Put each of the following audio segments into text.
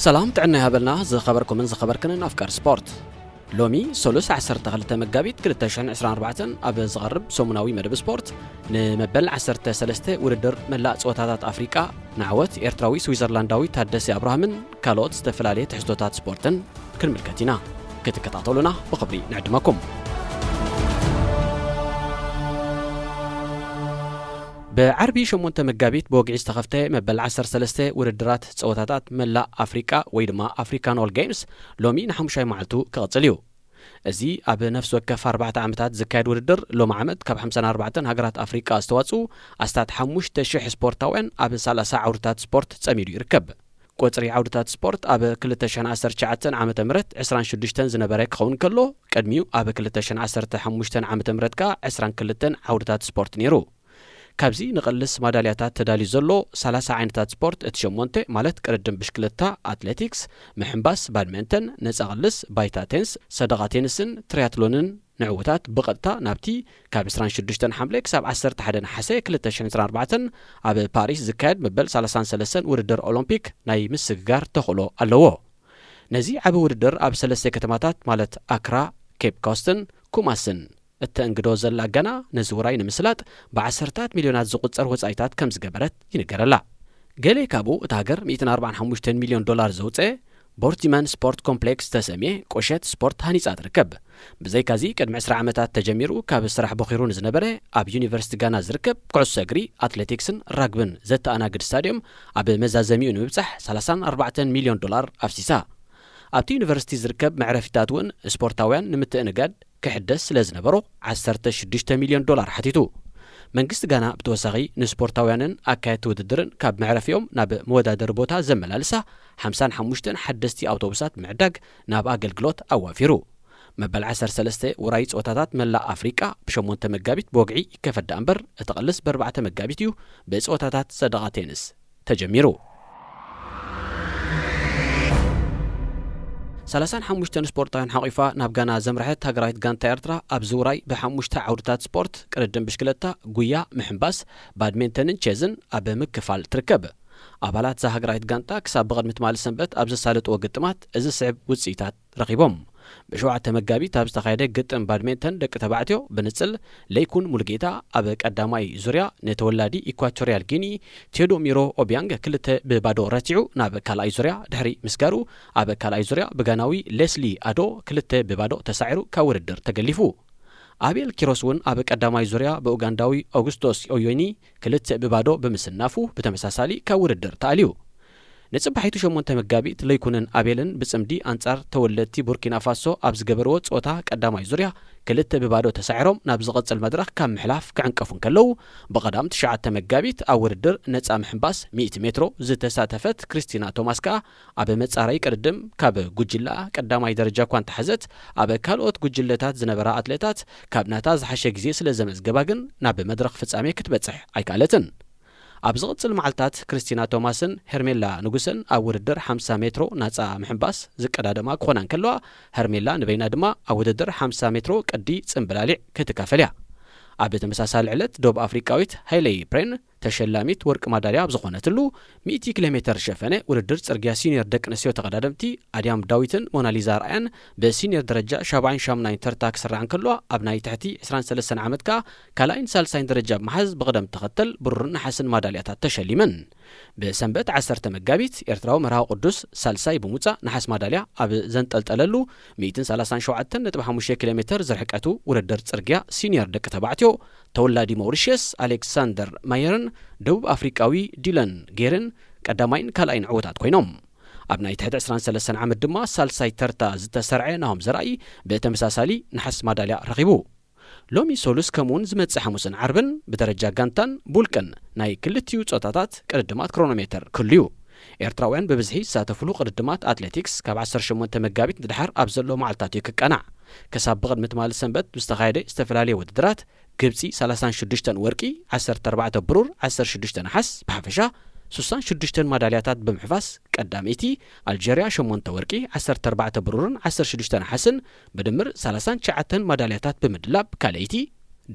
ሰላም ጥዕና ይሃበልና ዝኸበርኩምን ዝኸበርክንን ኣፍቃር ስፖርት። ሎሚ ሶሉስ ዓሰርተ ክልተ መጋቢት ክልተ ሽሕን ዕስራን ኣርባዕተን ኣብ ዝቐርብ ሰሙናዊ መደብ ስፖርት፣ ንመበል ዓሰርተ ሰለስተ ውድድር መላእ ጸወታታት ኣፍሪቃ፣ ንዓወት ኤርትራዊ ስዊዘርላንዳዊ ታደሰ ኣብርሃምን ካልኦት ዝተፈላለየ ትሕዝቶታት ስፖርትን ክንምልከት ኢና። ክትከታተሉና ብኽብሪ ንዕድመኩም። ብዓርቢ ሸሞንተ መጋቢት ብወግዒ ዝተኸፍተ መበል ዓሰርተ ሰለስተ ውድድራት ጸወታታት መላእ ኣፍሪቃ ወይ ድማ ኣፍሪካን ኦል ጌምስ ሎሚ ንሓሙሻይ መዓልቱ ክቕጽል እዩ። እዚ ኣብ ነፍሲ ወከፍ ኣርባዕተ ዓመታት ዝካየድ ውድድር፣ ሎሚ ዓመት ካብ ሓምሳን ኣርባዕተን ሃገራት ኣፍሪቃ ዝተዋጽኡ ኣስታት ሓሙሽተ ሽሕ ስፖርታውያን ኣብ ሰላሳ ዓውድታት ስፖርት ጸሚዱ ይርከብ። ቁጽሪ ዓውድታት ስፖርት ኣብ ክልተ ሽሕን ዓሰርተ ትሽዓተን ዓመተ ምህረት ዕስራን ሽዱሽተን ዝነበረ ክኸውን ከሎ፣ ቅድሚኡ ኣብ ክልተ ሽሕን ዓሰርተ ሓሙሽተን ዓመተ ምህረት ከኣ ዕስራን ክልተን ዓውድታት ስፖርት ነይሩ። ካብዚ ንቐልስ ማዳልያታት ተዳልዩ ዘሎ ሰላሳ ዓይነታት ስፖርት፣ እቲ ሸሞንተ ማለት ቅድድም ብሽክለታ፣ ኣትሌቲክስ፣ ምሕንባስ፣ ባድሜንተን፣ ነጻ ቅልስ፣ ባይታ ቴንስ፣ ሰደቓ ቴንስን ትሪያትሎንን ንዕውታት ብቐጥታ ናብቲ ካብ ዕስራን ሽዱሽተን ሓምለ ክሳብ ዓሰርተ ሓደ ነሓሰ ክልተ ሽሕን ዕስራን ኣርባዕተን ኣብ ፓሪስ ዝካየድ መበል ሰላሳን ሰለስተን ውድድር ኦሎምፒክ ናይ ምስግጋር ተኽእሎ ኣለዎ። ነዚ ዓቢ ውድድር ኣብ ሰለስተ ከተማታት ማለት ኣክራ፣ ኬፕ ኮስትን ኩማስን እተእንግዶ ዘላ ጋና፣ ነዚ ውራይ ንምስላጥ ብዓሰርታት ሚልዮናት ዝቑጸር ወጻኢታት ከም ዝገበረት ይንገረላ። ገሌ ካብኡ እታ ሃገር ሚእትን ኣርባዓን ሓሙሽተን ሚልዮን ዶላር ዘውጸ ቦርቲመን ስፖርት ኮምፕሌክስ ዝተሰምየ ቁሸት ስፖርት ሃኒጻ ትርከብ። ብዘይካዚ ቅድሚ ዕስራ ዓመታት ተጀሚሩ ካብ ስራሕ ቦኺሩ ንዝነበረ ኣብ ዩኒቨርሲቲ ጋና ዝርከብ ኩዕሶ እግሪ፣ ኣትሌቲክስን ራግብን ዘተኣናግድ ስታድዮም ኣብ መዛዘሚኡ ንምብጻሕ ሰላሳን ኣርባዕተን ሚልዮን ዶላር ኣፍሲሳ። ኣብቲ ዩኒቨርሲቲ ዝርከብ መዕረፊታት እውን ስፖርታውያን ንምትእንጋድ ክሕደስ ስለ ዝነበሮ ዓሰርተ ሽዱሽተ ሚልዮን ዶላር ሓቲቱ። መንግስቲ ጋና ብተወሳኺ ንስፖርታውያንን ኣካየድቲ ውድድርን ካብ መዕረፊኦም ናብ መወዳደሪ ቦታ ዘመላልሳ ሓምሳን ሓሙሽተን ሓደስቲ ኣውቶቡሳት ብምዕዳግ ናብ ኣገልግሎት ኣዋፊሩ። መበል ዓሰርተ ሰለስተ ውራይ ጸወታታት መላእ ኣፍሪቃ ብሸሞንተ መጋቢት ብወግዒ ይከፈት ደኣ እምበር፣ እቲ ቅልስ ብኣርባዕተ መጋቢት እዩ ብጸወታታት ሰደቓ ቴንስ ተጀሚሩ። ሰላሳን ሓሙሽተን ስፖርታውያን ሓቒፋ ናብ ጋና ዘምርሐት ሃገራዊት ጋንታ ኤርትራ፣ ኣብዚ ውራይ ብሓሙሽተ ዓውድታት ስፖርት፣ ቅድድም ብሽክለታ፣ ጉያ፣ ምሕንባስ፣ ባድሜንተንን ቼዝን ኣብ ምክፋል ትርከብ። ኣባላት እዛ ሃገራዊት ጋንታ ክሳብ ብቕድሚ ትማሊ ሰንበት ኣብ ዘሳለጥዎ ግጥማት እዚ ስዕብ ውጽኢታት ረኺቦም። ብሸውዓተ መጋቢት ኣብ ዝተኻየደ ግጥም ባድሜንተን ደቂ ተባዕትዮ ብንጽል ለይኩን ሙሉጌታ ኣብ ቀዳማይ ዙርያ ንተወላዲ ኢኳቶሪያል ጊኒ ቴዶሚሮ ኦቢያንግ ክልተ ብባዶ ረቲዑ ናብ ካልኣይ ዙርያ ድሕሪ ምስጋሩ፣ ኣብ ካልኣይ ዙርያ ብጋናዊ ሌስሊ ኣዶ ክልተ ብባዶ ተሳዒሩ ካብ ውድድር ተገሊፉ። ኣቤል ኪሮስ እውን ኣብ ቀዳማይ ዙርያ ብኡጋንዳዊ ኦጉስቶስ ኦዮኒ ክልተ ብባዶ ብምስናፉ ብተመሳሳሊ ካብ ውድድር ተኣልዩ። ንጽባሒቱ ሸሞንተ መጋቢት ለይኩንን ኣቤልን ብጽምዲ ኣንጻር ተወለድቲ ቡርኪና ፋሶ ኣብ ዝገበርዎ ጸወታ ቀዳማይ ዙርያ ክልተ ብባዶ ተሳዒሮም ናብ ዝቕጽል መድረኽ ካብ ምሕላፍ ክዕንቀፉ እንከለዉ፣ ብቐዳም ትሽዓተ መጋቢት ኣብ ውድድር ነጻ ምሕንባስ ሚእቲ ሜትሮ ዝተሳተፈት ክሪስቲና ቶማስ ከኣ ኣብ መጻረዪ ቅድድም ካብ ጉጅለኣ ቀዳማይ ደረጃ እኳ እንተሓዘት፣ ኣብ ካልኦት ጉጅለታት ዝነበራ ኣትሌታት ካብ ናታ ዝሓሸ ግዜ ስለ ዘመዝገባ ግን ናብ መድረኽ ፍጻሜ ክትበጽሕ ኣይከኣለትን። ኣብ ዝቕጽል መዓልታት ክርስቲና ቶማስን ሄርሜላ ንጉሰን ኣብ ውድድር ሓምሳ ሜትሮ ናጻ ምሕንባስ ዝቀዳደማ ክኾና እንከለዋ፣ ሄርሜላ ንበይና ድማ ኣብ ውድድር ሓምሳ ሜትሮ ቅዲ ጽምብላሊዕ ክትካፈል እያ። ኣብ ተመሳሳሊ ዕለት ዶብ ኣፍሪቃዊት ሃይለይ ፕሬን ተሸላሚት ወርቂ ማዳልያ ኣብ ዝኾነትሉ ሚእቲ ኪሎ ሜትር ዝሸፈነ ውድድር ጽርግያ ሲኒየር ደቂ ኣንስትዮ ተቐዳደምቲ ኣድያም ዳዊትን ሞናሊዛ ኣርኣያን ብሲኒየር ደረጃ ሻብዓይን ሻምናይን ተርታ ክስራዓ እንከለዋ፣ ኣብ ናይ ትሕቲ ዕስራን ሰለስተን ዓመት ከኣ ካልኣይን ሳልሳይን ደረጃ ብምሓዝ ብቕደም ተኸተል ብሩርን ነሓስን ማዳልያታት ተሸሊመን። ብሰንበት ዓሰርተ መጋቢት ኤርትራዊ መርሃዊ ቅዱስ ሳልሳይ ብምውጻእ ነሓስ ማዳልያ ኣብ ዘንጠልጠለሉ ሚእትን ሰላሳን ሸውዓተን ነጥቢ ሓሙሽተ ኪሎ ሜትር ዝርሕቀቱ ውድድር ጽርግያ ሲኒየር ደቂ ተባዕትዮ ተወላዲ ሞሪሽየስ ኣሌክሳንደር ማየርን ደቡብ ኣፍሪቃዊ ዲለን ጌርን ቀዳማይን ካልኣይን ዕዉታት ኮይኖም። ኣብ ናይ ትሕቲ ዕስራን ሰለስተን ዓመት ድማ ሳልሳይ ተርታ ዝተሰርዐ ናሆም ዘርኣይ ብተመሳሳሊ ነሓስ ማዳልያ ረኺቡ። ሎሚ ሶሉስ ከምኡውን ዝመጽእ ሓሙስን ዓርብን ብደረጃ ጋንታን ብውልቅን ናይ ክልቲኡ ጾታታት ቅድድማት ክሮኖሜተር ክህሉ እዩ። ኤርትራውያን ብብዝሒ ዝሳተፍሉ ቅድድማት ኣትሌቲክስ ካብ ዓሰርተ ሸሞንተ መጋቢት ንድሓር ኣብ ዘሎ መዓልታት እዩ ክቀናዕ። ክሳብ ብቕድሚ ትማሊ ሰንበት ብዝተኻየደ ዝተፈላለየ ውድድራት፣ ግብጺ ሰላሳን ሽዱሽተን ወርቂ፣ ዓሰርተ ኣርባዕተ ብሩር፣ ዓሰርተ ሽዱሽተ ነሓስ፣ ብሓፈሻ ሱሳን ሽዱሽተን ማዳልያታት ብምሕፋስ ቀዳመይቲ፣ ኣልጀርያ ሸሞንተ ወርቂ፣ ዓሰርተ ኣርባዕተ ብሩርን ዓሰርተ ሽዱሽተ ነሓስን ብድምር ሰላሳን ትሽዓተን ማዳልያታት ብምድላብ ካልኣይቲ፣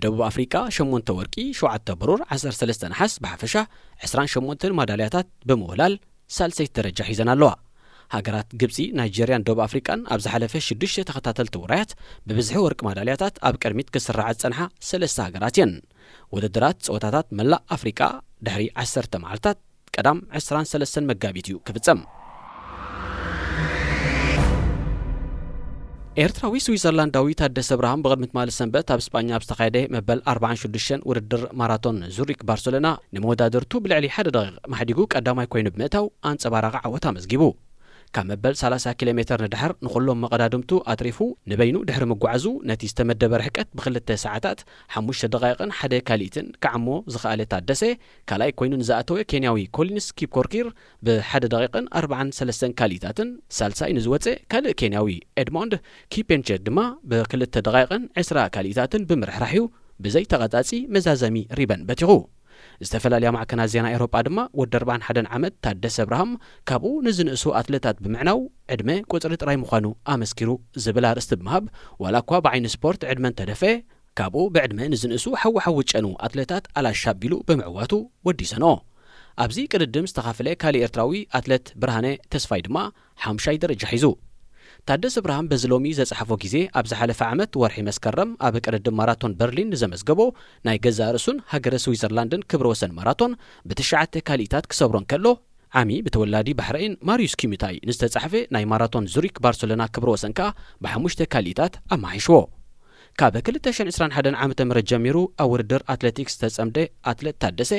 ደቡብ ኣፍሪቃ ሸሞንተ ወርቂ፣ ሸውዓተ ብሩር፣ ዓሰርተ ሰለስተ ነሓስ፣ ብሓፈሻ ዕስራን ሸሞንተን ማዳልያታት ብምውህላል ሳልሰይቲ ደረጃ ሒዘን ኣለዋ። ሃገራት ግብጺ፣ ናይጀርያን ደቡብ ኣፍሪቃን ኣብ ዝሓለፈ ሽዱሽተ ተኸታተልቲ ውራያት ብብዝሒ ወርቂ ማዳልያታት ኣብ ቅድሚት ክስርዓ ዝጸንሓ ሰለስተ ሃገራት እየን። ውድድራት ጸወታታት መላእ ኣፍሪቃ ድሕሪ ዓሰርተ መዓልታት ቀዳም ዕስራን ሰለስተን መጋቢት እዩ ክፍጸም። ኤርትራዊ ስዊዘርላንዳዊ ታደሰ ብርሃን ብቕድሚ ትማሊ ሰንበት ኣብ ስጳኛ ኣብ ዝተኻየደ መበል ኣርባዓን ሽዱሽተን ውድድር ማራቶን ዙሪክ ባርሰሎና ንመወዳድርቱ ብልዕሊ ሓደ ደቂቕ ማሕዲጉ ቀዳማይ ኮይኑ ብምእታው ኣንጸባራቒ ዓወት ኣመዝጊቡ። ካብ መበል ሰላሳ ኪሎ ሜተር ንድሕር ንኹሎም መቐዳድምቱ ኣትሪፉ ንበይኑ ድሕሪ ምጓዓዙ ነቲ ዝተመደበ ርሕቀት ብክልተ ሰዓታት ሓሙሽተ ደቓይቕን ሓደ ካልኢትን ክዓሞ ዝኸኣለ ታደሰ ካልኣይ ኮይኑ ንዝኣተወ ኬንያዊ ኮሊንስ ኪፕኮርኪር ብሓደ ደቂቕን ኣርባዓን ሰለስተን ካልኢታትን፣ ሳልሳይ ንዝወፀ ካልእ ኬንያዊ ኤድሞንድ ኪፔንቸ ድማ ብክልተ ደቂቕን ዕስራ ካልኢታትን ብምርሕራሕ እዩ ብዘይተቐጻጺ መዛዘሚ ሪበን በቲኹ። ዝተፈላለያ ማዕከናት ዜና ኤውሮጳ ድማ ወዲ ኣርባዓን ሓደን ዓመት ታደሰ ኣብርሃም ካብኡ ንዝንእሱ ኣትለታት ብምዕናው ዕድመ ቁጽሪ ጥራይ ምዃኑ ኣመስኪሩ ዝብል ኣርእስቲ ብምሃብ ዋላ እኳ ብዓይኒ ስፖርት ዕድመ እንተደፈ ካብኡ ብዕድመ ንዝንእሱ ሓዊ ሓዊ ጨኑ ኣትለታት ኣላሻ ኣቢሉ ብምዕዋቱ ወዲሰንኦ። ኣብዚ ቅድድም ዝተኻፈለ ካልእ ኤርትራዊ ኣትለት ብርሃነ ተስፋይ ድማ ሓምሻይ ደረጃ ሒዙ። ታደሰ ብርሃን በዚ ሎሚ ዘጽሓፎ ግዜ ኣብ ዝሓለፈ ዓመት ወርሒ መስከረም ኣብ ቅድድም ማራቶን በርሊን ንዘመዝገቦ ናይ ገዛእ ርእሱን ሃገረ ስዊዘርላንድን ክብረ ወሰን ማራቶን ብትሽዓተ ካልኢታት ክሰብሮ እንከሎ ዓሚ ብተወላዲ ባሕረይን ማርዩስ ኪሚታይ ንዝተጻሕፈ ናይ ማራቶን ዙሪክ ባርሰሎና ክብረ ወሰን ከኣ ብሓሙሽተ ካልኢታት ኣመሓይሽዎ። ካብ ክልተ ሽሕን ዕስራን ሓደን ዓመተ ምህረት ጀሚሩ ኣብ ውድድር ኣትሌቲክስ ዝተጸምደ ኣትሌት ታደሰ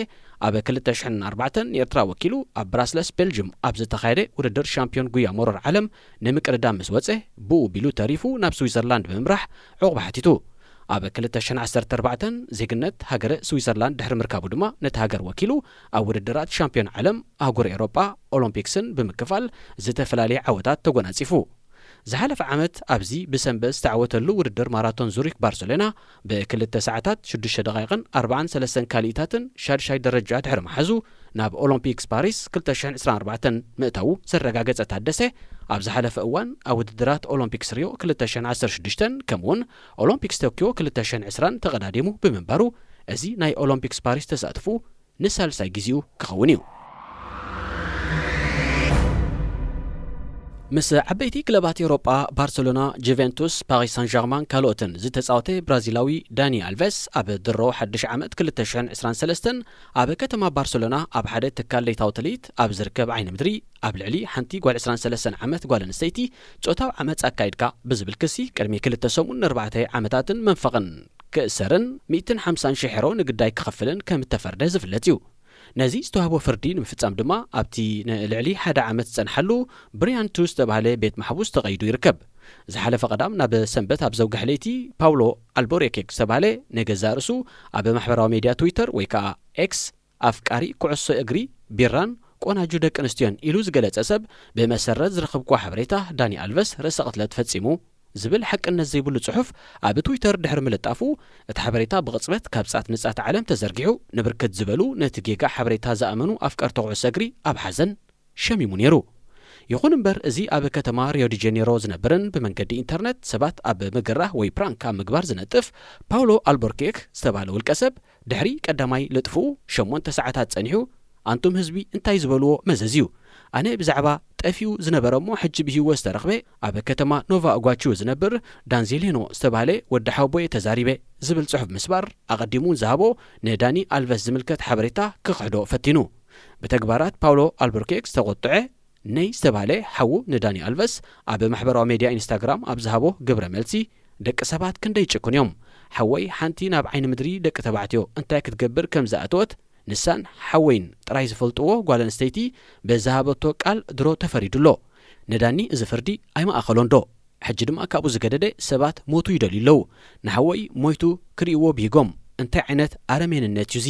ኣብ ክልተ ሽሕን ኣርባዕተን ንኤርትራ ወኪሉ ኣብ ብራስለስ ቤልጅም ኣብ ዝተኻየደ ውድድር ሻምፒዮን ጉያ መሮር ዓለም ንምቅድዳም ምስ ወጸ ብኡ ቢሉ ተሪፉ ናብ ስዊዘርላንድ ብምምራሕ ዕቑባ ሓቲቱ። ኣብ ክልተ ሽሕን ዓሰርተ ኣርባዕተን ዜግነት ሃገረ ስዊዘርላንድ ድሕሪ ምርካቡ ድማ ነቲ ሃገር ወኪሉ ኣብ ውድድራት ሻምፒዮን ዓለም ኣህጉር ኤውሮጳ ኦሎምፒክስን ብምክፋል ዝተፈላለየ ዓወታት ተጎናጺፉ። ዝሓለፈ ዓመት ኣብዚ ብሰንበት ዝተዓወተሉ ውድድር ማራቶን ዙሪክ ባርሰሎና ብክልተ ሰዓታት ሽዱሽተ ደቓይቕን ኣርባዓን ሰለስተን ካልኢታትን ሻድሻይ ደረጃ ድሕሪ መሓዙ ናብ ኦሎምፒክስ ፓሪስ ክልተ ሽሕን ዕስራን ኣርባዕተን ምእታዉ ዘረጋገጸ ታደሰ ኣብ ዝሓለፈ እዋን ኣብ ውድድራት ኦሎምፒክስ ሪዮ ክልተ ሽሕን ዓሰርተ ሽዱሽተን ከምኡውን ኦሎምፒክስ ቶኪዮ ክልተ ሽሕን ዕስራን ተቐዳዲሙ ብምንባሩ እዚ ናይ ኦሎምፒክስ ፓሪስ ተሳትፉ ንሳልሳይ ግዜኡ ክኸውን እዩ። ምስ ዓበይቲ ክለባት ኤውሮጳ ባርሰሎና፣ ጁቬንቱስ፣ ፓሪስ ሳን ጀርማን ካልኦትን ዝተጻወተ ብራዚላዊ ዳኒ ኣልቨስ ኣብ ድሮ ሓድሽ ዓመት ክልተ ሽሕን ዕስራን ሰለስተን ኣብ ከተማ ባርሰሎና ኣብ ሓደ ትካል ለይታዊ ትልኢት ኣብ ዝርከብ ዓይኒ ምድሪ ኣብ ልዕሊ ሓንቲ ጓል ዕስራን ሰለስተን ዓመት ጓል ኣንስተይቲ ጾታዊ ዓመጽ ኣካይድካ ብዝብል ክሲ ቅድሚ ክልተ ሰሙን ንኣርባዕተ ዓመታትን መንፈቕን ክእሰርን ሚእትን ሓምሳን ሽሕ ሄሮ ንግዳይ ክኸፍልን ከም እተፈርደ ዝፍለጥ እዩ። ነዚ ዝተዋህቦ ፍርዲ ንምፍጻም ድማ ኣብቲ ንልዕሊ ሓደ ዓመት ዝጸንሓሉ ብሪያንቱ ዝተባህለ ቤት ማሕቡስ ተቐይዱ ይርከብ። ዝሓለፈ ቀዳም ናብ ሰንበት ኣብ ዘውግሕ ለይቲ ፓውሎ ኣልቦሬኬክ ዝተባህለ ንገዛእ ርእሱ ኣብ ማሕበራዊ ሜድያ ትዊተር ወይ ከኣ ኤክስ ኣፍቃሪ ኩዕሶ እግሪ፣ ቢራን ቆናጁ ደቂ ኣንስትዮን ኢሉ ዝገለጸ ሰብ ብመሰረት ዝረኸብክዎ ሓበሬታ ዳኒ ኣልቨስ ርእሰ ቅትለት ፈጺሙ ዝብል ሓቅነት ዘይብሉ ጽሑፍ ኣብ ትዊተር ድሕሪ ምልጣፉ፣ እቲ ሓበሬታ ብቕጽበት ካብ ጻት ንጻት ዓለም ተዘርጊሑ፣ ንብርክት ዝበሉ ነቲ ጌጋ ሓበሬታ ዝኣመኑ ኣፍቀርቲ ኩዕሶ እግሪ ኣብ ሓዘን ሸሚሙ ነይሩ። ይኹን እምበር፣ እዚ ኣብ ከተማ ሪዮ ዲ ጀኔሮ ዝነብርን ብመንገዲ ኢንተርነት ሰባት ኣብ ምግራህ ወይ ፕራንክ ኣብ ምግባር ዝነጥፍ ፓውሎ ኣልቦርኬክ ዝተባህለ ውልቀ ሰብ፣ ድሕሪ ቀዳማይ ልጥፍኡ ሸሞንተ ሰዓታት ጸኒሑ፣ ኣንቱም ህዝቢ እንታይ ዝበልዎ መዘዝ እዩ? ኣነ ብዛዕባ ጠፊኡ ዝነበረ እሞ ሕጂ ብህይወት ዝተረኽበ ኣብ ከተማ ኖቫ ጓቹ ዝነብር ዳንዜሌኖ ዝተባህለ ወዲ ሓወቦየ ተዛሪበ ዝብል ጽሑፍ ምስባር ኣቐዲሙ ዝሃቦ ንዳኒ ኣልቨስ ዝምልከት ሓበሬታ ክኽሕዶ ፈቲኑ። ብተግባራት ፓውሎ ኣልቡርኬክ ዝተቖጥዐ ነይ ዝተባህለ ሓዉ ንዳኒ ኣልቨስ ኣብ ማሕበራዊ ሜድያ ኢንስታግራም ኣብ ዝሃቦ ግብረ መልሲ፣ ደቂ ሰባት ክንደይ ጭኩን እዮም። ሓወይ ሓንቲ ናብ ዓይኒ ምድሪ ደቂ ተባዕትዮ እንታይ ክትገብር ከም ዝኣተወት ንሳን ሓወይን ጥራይ ዝፈልጥዎ ጓል ኣንስተይቲ ብዝሃበቶ ቃል ድሮ ተፈሪዱ ኣሎ። ንዳኒ እዚ ፍርዲ ኣይመኣኸሎን ዶ? ሕጂ ድማ ካብኡ ዝገደደ ሰባት ሞቱ ይደልዩ ኣለዉ። ንሓወይ ሞይቱ ክርእይዎ ብሂጎም። እንታይ ዓይነት ኣረሜንነት እዩ እዚ?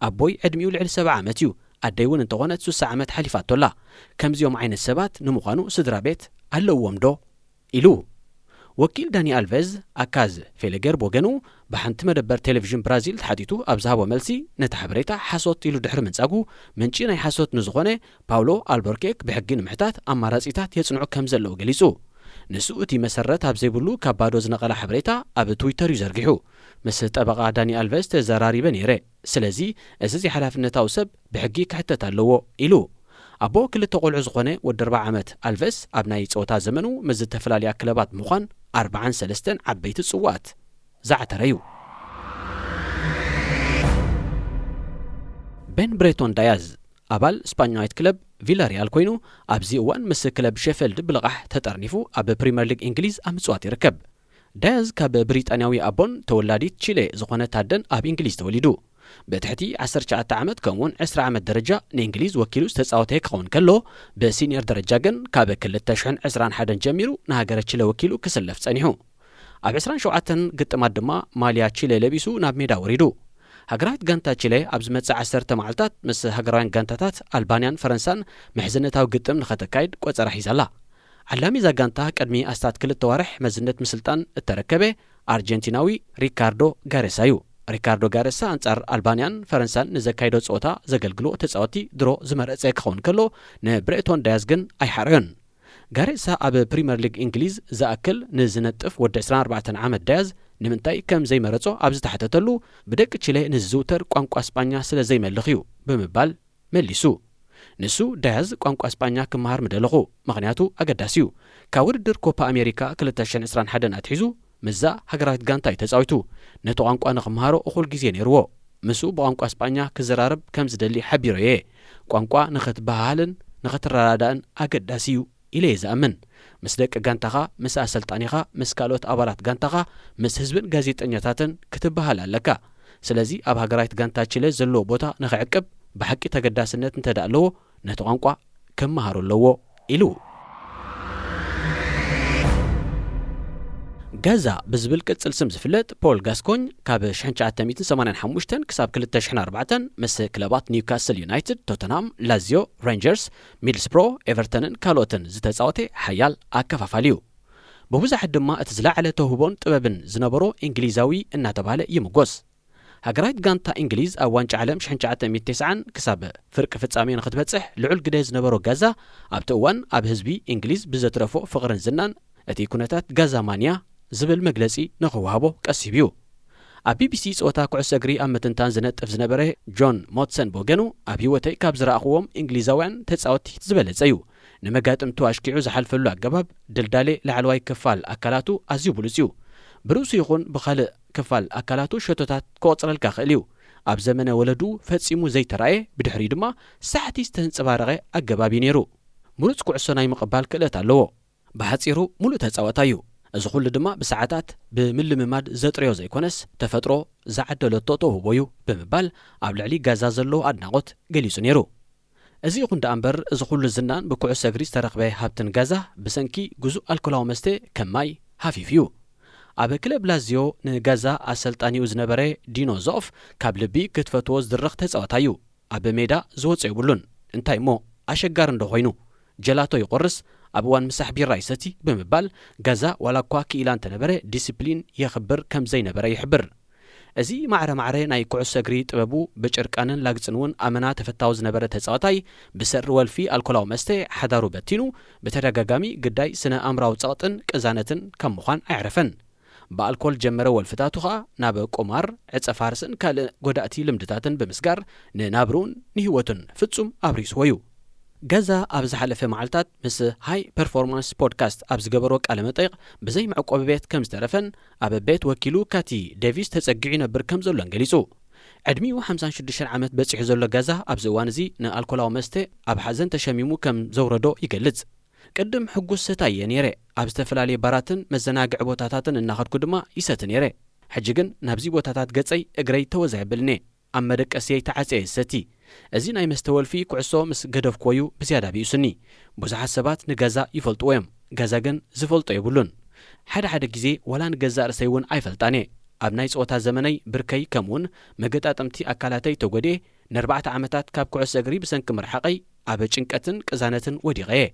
ኣቦይ ዕድሚኡ ልዕሊ ሰብዓ ዓመት እዩ። ኣደይ እውን እንተኾነት ሱሳ ዓመት ሓሊፋቶ ኣላ። ከምዚኦም ዓይነት ሰባት ንምዃኑ ስድራ ቤት ኣለውዎም ዶ? ኢሉ። ወኪል ዳኒ ኣልቨዝ ኣካዝ ፌለገር ብወገኑ ብሓንቲ መደበር ቴሌቪዥን ብራዚል ተሓቲቱ ኣብ ዝሃቦ መልሲ ነቲ ሓበሬታ ሓሶት ኢሉ ድሕሪ ምንጻጉ ምንጪ ናይ ሓሶት ንዝኾነ ፓውሎ ኣልቦርኬክ ብሕጊ ንምሕታት ኣማራጺታት የጽንዑ ከም ዘለዉ ገሊጹ። ንሱ እቲ መሰረት ኣብ ዘይብሉ ካብ ባዶ ዝነቐለ ሓበሬታ ኣብ ትዊተር እዩ ዘርጊሑ። ምስ ጠበቓ ዳኒ ኣልቨዝ ተዘራሪበ ነይረ። ስለዚ እዚ ዘይሓላፍነታዊ ሰብ ብሕጊ ክሕተት ኣለዎ ኢሉ። ኣቦ ክልተ ቆልዑ ዝኾነ ወዲ ኣርብዓ ዓመት ኣልቨስ ኣብ ናይ ጸወታ ዘመኑ ምስ ዝተፈላለያ ክለባት ምዃን ኣርብዓን ሰለስተን ዓበይቲ ጽዋኣት ዝዓተረ እዩ። ቤን ብሬቶን ዳያዝ ኣባል ስፓኛዊት ክለብ ቪላሪያል ኮይኑ፣ ኣብዚ እዋን ምስ ክለብ ሼፈልድ ብልቓሕ ተጠርኒፉ ኣብ ፕሪምየር ሊግ እንግሊዝ ኣብ ምጽዋት ይርከብ። ዳያዝ ካብ ብሪጣንያዊ ኣቦን ተወላዲት ቺሌ ዝኾነት ኣደን ኣብ እንግሊዝ ተወሊዱ። ብትሕቲ ዓሰርተ ትሽዓተ ዓመት ከምኡውን ዕስራ ዓመት ደረጃ ንእንግሊዝ ወኪሉ ዝተጻወተ ክኸውን ከሎ፣ ብሲኒየር ደረጃ ግን ካብ ክልተ ሽሕን ዕስራን ሓደን ጀሚሩ ንሃገረ ቺለ ወኪሉ ክስለፍ ጸኒሑ። ኣብ ዕስራን ሸውዓተን ግጥማት ድማ ማልያ ቺለ ለቢሱ ናብ ሜዳ ወሪዱ። ሃገራዊት ጋንታ ቺለ ኣብ ዝመጽእ ዓሰርተ መዓልታት ምስ ሃገራውያን ጋንታታት ኣልባንያን ፈረንሳን ምሕዝነታዊ ግጥም ንኸተካይድ ቆጸራ ሒዛ ኣላ። ዓላሚ እዛ ጋንታ ቅድሚ ኣስታት ክልተ ዋርሕ መዝነት ምስልጣን እተረከበ ኣርጀንቲናዊ ሪካርዶ ጋሬሳ እዩ። ሪካርዶ ጋሬሳ ኣንጻር ኣልባንያን ፈረንሳን ንዘካይዶ ጸወታ ዘገልግሎ ተጻወቲ ድሮ ዝመረጸ ክኸውን ከሎ፣ ንብሬቶን ዳያዝ ግን ኣይሓረዮን። ጋሬሳ ኣብ ፕሪምየር ሊግ እንግሊዝ ዝኣክል ንዝነጥፍ ወዲ ዕስራን ኣርባዕተን ዓመት ዳያዝ ንምንታይ ከም ዘይመረጾ ኣብ ዝተሓተተሉ፣ ብደቂ ቺለ ንዝዝውተር ቋንቋ ስጳኛ ስለ ዘይመልኽ እዩ ብምባል መሊሱ። ንሱ፣ ዳያዝ ቋንቋ ስጳኛ ክመሃር ምደለኹ፣ ምኽንያቱ ኣገዳሲ እዩ። ካብ ውድድር ኮፓ ኣሜሪካ ክልተ ሽሕን ዕስራን ሓደን ኣትሒዙ ምስዛ ሃገራዊት ጋንታ እዩ ተጻዊቱ። ነቲ ቋንቋ ንኽመሃሮ እኹል ግዜ ነይርዎ። ምስኡ ብቋንቋ ስጳኛ ክዘራረብ ከም ዝደሊ ሓቢሮ እየ። ቋንቋ ንኽትበሃሃልን ንኽትረዳዳእን ኣገዳሲ እዩ ኢለ እየ ዝኣምን። ምስ ደቂ ጋንታኻ፣ ምስ ኣሰልጣኒኻ፣ ምስ ካልኦት ኣባላት ጋንታኻ፣ ምስ ህዝብን ጋዜጠኛታትን ክትበሃል ኣለካ። ስለዚ ኣብ ሃገራዊት ጋንታ ቺለ ዘለዎ ቦታ ንኽዕቅብ ብሓቂ ተገዳስነት እንተ ደኣ ኣለዎ፣ ነቲ ቋንቋ ክመሃሮ ኣለዎ ኢሉ። ጋዛ ብዝብል ቅጽል ስም ዝፍለጥ ፖል ጋስኮኝ ካብ ሽሕን ትሽዓተ ሚእትን ሰማንያን ሓሙሽተን ክሳብ ክልተ ሽሕን ኣርባዕተን ምስ ክለባት ኒውካስል ዩናይትድ፣ ቶተንሃም፣ ላዚዮ፣ ሬንጀርስ፣ ሚድልስብሮ፣ ኤቨርተንን ካልኦትን ዝተጻወተ ሓያል ኣከፋፋሊ እዩ። ብብዙሓት ድማ እቲ ዝለዓለ ተውህቦን ጥበብን ዝነበሮ እንግሊዛዊ እናተባህለ ይምጎስ። ሃገራዊት ጋንታ እንግሊዝ ኣብ ዋንጫ ዓለም ሽሕን ትሽዓተ ሚእትን ተስዓን ክሳብ ፍርቂ ፍጻሜ ንኽትበጽሕ ልዑል ግደ ዝነበሮ ጋዛ፣ ኣብቲ እዋን ኣብ ህዝቢ እንግሊዝ ብዘትረፎ ፍቕርን ዝናን፣ እቲ ኩነታት ጋዛ ማንያ ዝብል መግለጺ ንኽወሃቦ ቀሲቡ እዩ። ኣብ ቢቢሲ ጸወታ ኩዕሶ እግሪ ኣብ ምትንታን ዝነጥፍ ዝነበረ ጆን ሞትሰን ብወገኑ፣ ኣብ ህይወተይ ካብ ዝረኣኽዎም እንግሊዛውያን ተጻወትቲ ዝበለጸ እዩ። ንመጋጥምቱ ኣሽኪዑ ዝሓልፈሉ ኣገባብ፣ ድልዳሌ ላዕለዋይ ክፋል ኣካላቱ ኣዝዩ ብሉጽ እዩ። ብርእሱ ይኹን ብኻልእ ክፋል ኣካላቱ ሸቶታት ክቆጽረልካ ክእል እዩ። ኣብ ዘመነ ወለዱ ፈጺሙ ዘይተራእየ፣ ብድሕሪኡ ድማ ሳሕቲ ዝተንጸባረቐ ኣገባብ እዩ ነይሩ። ምሩጽ ኩዕሶ ናይ ምቕባል ክእለት ኣለዎ። ብሓጺሩ፣ ምሉእ ተጻዋታይ እዩ። እዚ ኩሉ ድማ ብሰዓታት ብምልምማድ ዘጥረዮ ዘይኮነስ፣ ተፈጥሮ ዝዓደለቶ ተውህቦ እዩ ብምባል ኣብ ልዕሊ ጋዛ ዘለዎ ኣድናቖት ገሊጹ ነይሩ። እዚ ይኹን ደኣ እምበር፣ እዚ ኩሉ ዝናን ብኩዕሶ እግሪ ዝተረኽበ ሃብትን ጋዛ ብሰንኪ ግዙእ ኣልኮላዊ መስተ ከም ማይ ሃፊፉ እዩ። ኣብ ክለብ ላዚዮ ንጋዛ ኣሰልጣኒኡ ዝነበረ ዲኖ ዞፍ ካብ ልቢ ክትፈትዎ ዝድረኽ ተጻዋታይ እዩ። ኣብ ሜዳ ዝወጾ የብሉን። እንታይ እሞ ኣሸጋሪ እንዶ ኮይኑ፣ ጀላቶ ይቆርስ፣ ኣብ እዋን ምሳሕ ቢራ ይሰቲ ብምባል ጋዛ ዋላ እኳ ክኢላ እንተነበረ ዲስፕሊን የኽብር ከም ዘይነበረ ይሕብር። እዚ ማዕረ ማዕረ ናይ ኩዕሶ እግሪ ጥበቡ ብጭርቃንን ላግጽን እውን ኣመና ተፈታዊ ዝነበረ ተጻዋታይ ብሰሪ ወልፊ ኣልኮላዊ መስተ ሓዳሩ በቲኑ ብተደጋጋሚ ግዳይ ስነ ኣእምራዊ ጸቕጥን ቅዛነትን ካብ ምዃን ኣየዕረፈን። ብኣልኮል ጀመረ ወልፍታቱ ኸኣ ናብ ቁማር፣ ዕጸ ፋርስን ካልእ ጎዳእቲ ልምድታትን ብምስጋር ንናብርኡን ንህይወቱን ፍጹም ኣብሪስዎ እዩ። ገዛ ኣብ ዝሓለፈ መዓልታት ምስ ሃይ ፐርፎርማንስ ፖድካስት ኣብ ዝገበሮ ቃለ መጠይቕ ብዘይ መዕቆቢ ቤት ከም ዝተረፈን ኣብ ቤት ወኪሉ ካቲ ዴቪስ ተጸጊዑ ይነብር ከም ዘሎን ገሊጹ። ዕድሚኡ ሓምሳን ሽዱሽተን ዓመት በጺሑ ዘሎ ገዛ ኣብዚ እዋን እዚ ንኣልኮላዊ መስተ ኣብ ሓዘን ተሸሚሙ ከም ዘውረዶ ይገልጽ። ቅድም ሕጉስ ሰታይ እየ ነይረ። ኣብ ዝተፈላለየ ባራትን መዘናግዒ ቦታታትን እናኸድኩ ድማ ይሰቲ ነይረ። ሕጂ ግን ናብዚ ቦታታት ገጸይ እግረይ ተወዝ ኣየብልን'የ። ኣብ መደቀስየይ ተዓጽየ እየ ዝሰቲ። እዚ ናይ መስተ ወልፊ ኩዕሶ ምስ ገደፍኩዎ እዩ ብዝያዳ ቢኡስኒ። ብዙሓት ሰባት ንገዛ ይፈልጥዎ እዮም። ገዛ ግን ዝፈልጦ የብሉን። ሓደ ሓደ ግዜ ዋላ ንገዛእ ርእሰይ እውን ኣይፈልጣን እየ። ኣብ ናይ ጸወታ ዘመነይ ብርከይ ከምኡውን መገጣጥምቲ ኣካላተይ ተጎድኤ ንኣርባዕተ ዓመታት ካብ ኩዕሶ እግሪ ብሰንኪ ምርሓቐይ ኣብ ጭንቀትን ቅዛነትን ወዲቐ እየ።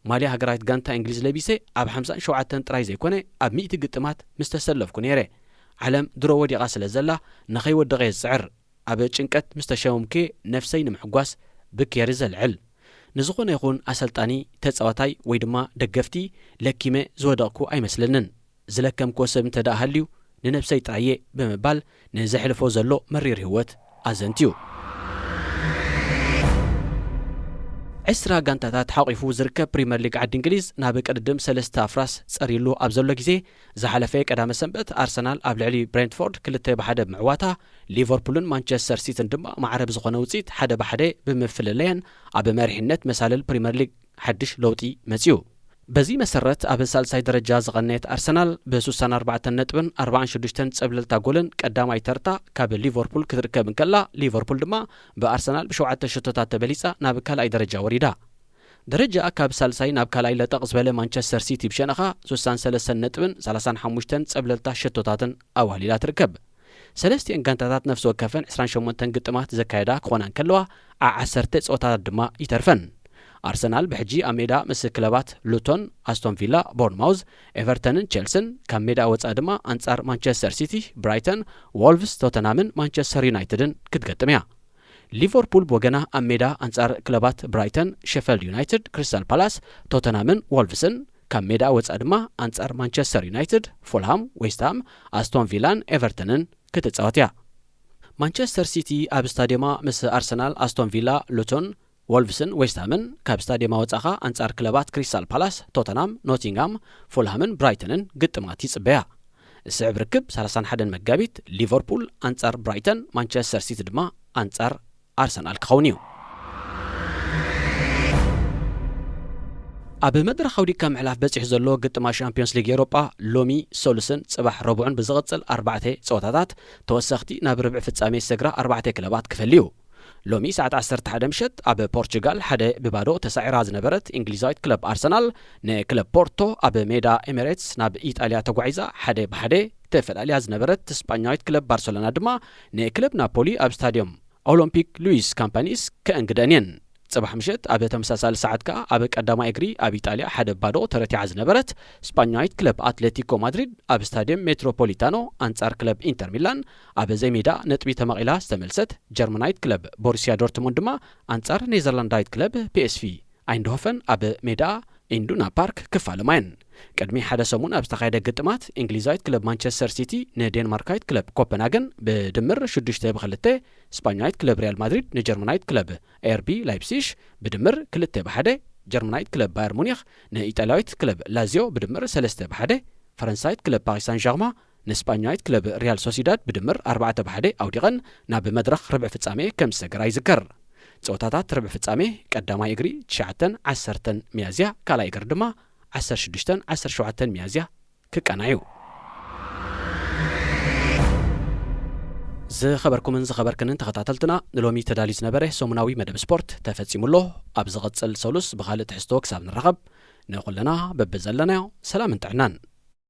ማልያ ሃገራዊት ጋንታ እንግሊዝ ለቢሰ ኣብ ሓምሳን ሸውዓተን ጥራይ ዘይኮነ ኣብ ሚእቲ ግጥማት ምስ ተሰለፍኩ ነይረ። ዓለም ድሮ ወዲቓ ስለ ዘላ ንኸይወድቕ እየ ዝጽዕር። ኣብ ጭንቀት ምስ ተሸመምኩ እየ ነፍሰይ ንምሕጓስ ብኬሪ ዘልዕል። ንዝኾነ ይኹን ኣሰልጣኒ፣ ተጻዋታይ ወይ ድማ ደገፍቲ ለኪመ ዝወደቕኩ ኣይመስለንን። ዝለከምክዎ ሰብ እንተ ደኣ ሃልዩ ንነብሰይ ጥራይ እየ ብምባል ንዘሕልፎ ዘሎ መሪር ህይወት ኣዘንትዩ። ዕስራ ጋንታታት ሓቒፉ ዝርከብ ፕሪምየር ሊግ ዓዲ እንግሊዝ ናብ ቅድድም ሰለስተ ኣፍራስ ጸሪሉ ኣብ ዘሎ ግዜ፣ ዝሓለፈ ቀዳመ ሰንበት ኣርሰናል ኣብ ልዕሊ ብሬንትፎርድ ክልተ ብሓደ ብምዕዋታ፣ ሊቨርፑልን ማንቸስተር ሲቲን ድማ ማዕረ ብዝኾነ ውጽኢት ሓደ ብሓደ ብምፍልለየን ኣብ መሪሕነት መሳልል ፕሪምየር ሊግ ሓድሽ ለውጢ መጺኡ። በዚ መሰረት ኣብ ሳልሳይ ደረጃ ዝቐነየት ኣርሰናል ብ64 ነጥብን ኣርባዓን ሽዱሽተን ጸብለልታ ጎልን ቀዳማይ ተርታ ካብ ሊቨርፑል ክትርከብ እንከላ፣ ሊቨርፑል ድማ ብኣርሰናል ብሸውዓተ ሽቶታት ተበሊጻ ናብ ካልኣይ ደረጃ ወሪዳ። ደረጃ ካብ ሳልሳይ ናብ ካልኣይ ለጠቕ ዝበለ ማንቸስተር ሲቲ ብሸነኻ ስሳን ሰለስተን ነጥብን ሰላሳን ሓሙሽተን ጸብለልታ ሽቶታትን ኣዋሊላ ትርከብ። ሰለስቲኤን ጋንታታት ነፍሲ ወከፈን ዕስራን ሸሞንተን ግጥማት ዘካየዳ ክኾና እንከለዋ፣ ዓ ዓሰርተ ጸወታታት ድማ ይተርፈን። ኣርሰናል ብሕጂ ኣብ ሜዳ ምስ ክለባት ሉቶን፣ ኣስቶን ቪላ፣ ቦርንማውዝ፣ ኤቨርተንን ቸልስን፣ ካብ ሜዳ ወጻኢ ድማ ኣንጻር ማንቸስተር ሲቲ፣ ብራይተን፣ ዎልቭስ፣ ቶተንሃምን ማንቸስተር ዩናይትድን ክትገጥም እያ። ሊቨርፑል ብወገና ኣብ ሜዳ ኣንጻር ክለባት ብራይተን፣ ሸፈልድ ዩናይትድ፣ ክሪስታል ፓላስ፣ ቶተንሃምን ዎልቭስን፣ ካብ ሜዳ ወጻኢ ድማ ኣንጻር ማንቸስተር ዩናይትድ፣ ፉልሃም፣ ዌስትሃም፣ ኣስቶን ቪላን ኤቨርተንን ክትጻወት እያ። ማንቸስተር ሲቲ ኣብ ስታዲየማ ምስ ኣርሰናል፣ ኣስቶን ቪላ፣ ሉቶን፣ ዎልቭስን ዌስትሃምን፣ ካብ ስታዲየማ ወጻኻ ኣንጻር ክለባት ክሪስታል ፓላስ፣ ቶተንሃም፣ ኖቲንግሃም፣ ፉልሃምን ብራይተንን ግጥማት ይጽበያ። ዝስዕብ ርክብ ሰላሳን ሓደን መጋቢት ሊቨርፑል ኣንጻር ብራይተን፣ ማንቸስተር ሲቲ ድማ ኣንጻር ኣርሰናል ክኸውን እዩ። ኣብ መድረኽ ኣውዲካ ምሕላፍ በጺሑ ዘሎ ግጥማ ሻምፒዮንስ ሊግ ኤውሮጳ፣ ሎሚ ሰሉስን ጽባሕ ረቡዕን ብዝቕጽል ኣርባዕተ ጸወታታት ተወሰኽቲ ናብ ርብዒ ፍጻሜ ዝሰግራ ኣርባዕተ ክለባት ክፈልዩ። ሎሚ ሰዓት ዓሰርተ ሓደ ምሸት ኣብ ፖርቹጋል ሓደ ብባዶ ተሳዒራ ዝነበረት እንግሊዛዊት ክለብ ኣርሰናል፣ ንክለብ ፖርቶ ኣብ ሜዳ ኤሚሬትስ ናብ ኢጣልያ ተጓዒዛ ሓደ ብሓደ ተፈላልያ ዝነበረት ስጳኛዊት ክለብ ባርሰሎና ድማ ንክለብ ናፖሊ ኣብ ስታድዮም ኦሎምፒክ ሉዊስ ካምፓኒስ ከእንግደን እየን። ጽባሕ ምሸት ኣብ ተመሳሳሊ ሰዓት ከኣ ኣብ ቀዳማይ እግሪ ኣብ ኢጣልያ ሓደ ባዶ ተረቲዓ ዝነበረት ስጳኛዊት ክለብ ኣትሌቲኮ ማድሪድ ኣብ ስታድየም ሜትሮፖሊታኖ ኣንጻር ክለብ ኢንተር ሚላን ኣብ ዘይሜዳ ነጥቢ ተመቒላ ዝተመልሰት ጀርመናዊት ክለብ ቦሩስያ ዶርትሙንድ ድማ ኣንጻር ኔዘርላንዳዊት ክለብ ፒኤስቪ ኣይንድሆፈን ኣብ ሜዳ ኢንዱና ፓርክ ክፋለማ እየን። ቅድሚ ሓደ ሰሙን ኣብ ዝተኻየደ ግጥማት እንግሊዛዊት ክለብ ማንቸስተር ሲቲ ንዴንማርካዊት ክለብ ኮፐንሃገን ብድምር ሽዱሽተ ብክልተ፣ ስጳኛዊት ክለብ ሪያል ማድሪድ ንጀርመናዊት ክለብ ኤርቢ ላይፕሲሽ ብድምር ክልተ ብሓደ፣ ጀርመናዊት ክለብ ባየር ሙኒኽ ንኢጣልያዊት ክለብ ላዚዮ ብድምር ሰለስተ ብሓደ፣ ፈረንሳዊት ክለብ ፓሪስ ሳን ዣርማ ንስጳኛዊት ክለብ ሪያል ሶሲዳድ ብድምር ኣርባዕተ ብሓደ ኣውዲቐን ናብ መድረኽ ርብዒ ፍጻሜ ከም ዝሰገራ ይዝከር። ጸወታታት ርብዒ ፍጻሜ ቀዳማይ እግሪ ትሽዓተን ዓሰርተን ሚያዝያ፣ ካልኣይ እግሪ ድማ ዓሰርተ ሽዱሽተን ዓሰርተ ሸውዓተን ሚያዝያ ክቀናዩ። ዝኸበርኩምን ዝኸበርክንን ተኸታተልትና፣ ንሎሚ ተዳልዩ ዝነበረ ሰሙናዊ መደብ ስፖርት ተፈጺሙ ኣሎ። ኣብ ዝቕጽል ሰሉስ ብኻልእ ትሕዝቶ ክሳብ ንራኸብ፣ ንኹልና በብዘለናዮ ሰላምን ጥዕናን።